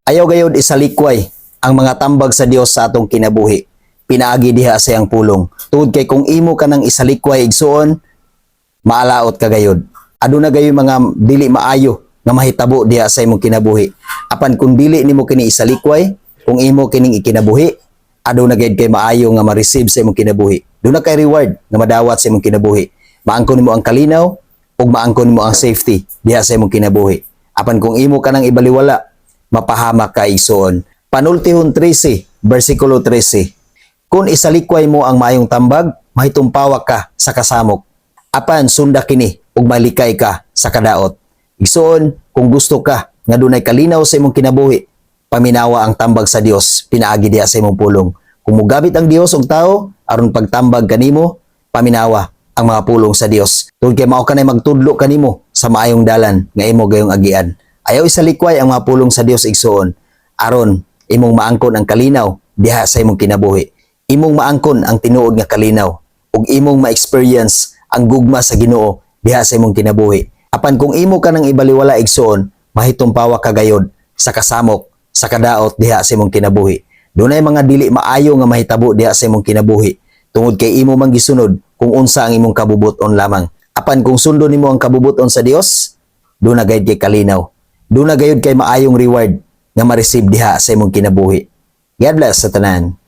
Ayaw gayod isalikway ang mga tambag sa Dios sa atong kinabuhi pinaagi diha sa iyang pulong. Tungod kay kung imo ka nang isalikway, igsuon, maalaot ka gayod. Aduna gayoy mga dili maayo nga mahitabo diha sa imong kinabuhi. Apan kung dili nimo kini isalikway, kung imo kining ikinabuhi, aduna gayud kay maayo nga ma-receive sa imong kinabuhi. Duna kay reward nga madawat sa imong kinabuhi. Maangkon nimo ang kalinaw ug maangkon nimo ang safety diha sa imong kinabuhi. Apan kung imo ka nang ibaliwala, mapahamak ka, igsuon. Panultihon 13, versikulo 13. Kung isalikway mo ang maayong tambag, mahitumpawak ka sa kasamok. Apan sunda kini ug malikay ka sa kadaot. Igsuon, kung gusto ka nga dunay kalinaw sa imong kinabuhi, paminawa ang tambag sa Dios pinaagi diha sa imong pulong. Kung mogamit ang Dios og tao aron pagtambag kanimo, paminawa ang mga pulong sa Dios. Tungod kay mao kanay magtudlo kanimo sa maayong dalan nga imo gayong agian. Ayaw isalikway ang mga pulong sa Dios, igsuon, aron imong maangkon ang kalinaw diha sa imong kinabuhi. Imong maangkon ang tinuod nga kalinaw ug imong ma-experience ang gugma sa Ginoo diha sa imong kinabuhi. Apan kung imo ka nang ibaliwala, igsuon, mahitumpawa ka gayod sa kasamok, sa kadaot diha sa imong kinabuhi. Dunay mga dili maayo nga mahitabo diha sa imong kinabuhi tungod kay imo man gisunod kung unsa ang imong kabubuton lamang. Apan kung sundon nimo ang kabubuton sa Dios, duna gayud kay kalinaw. Duna gayud kay maayong reward nga ma-receive diha sa imong kinabuhi. God bless sa tanan.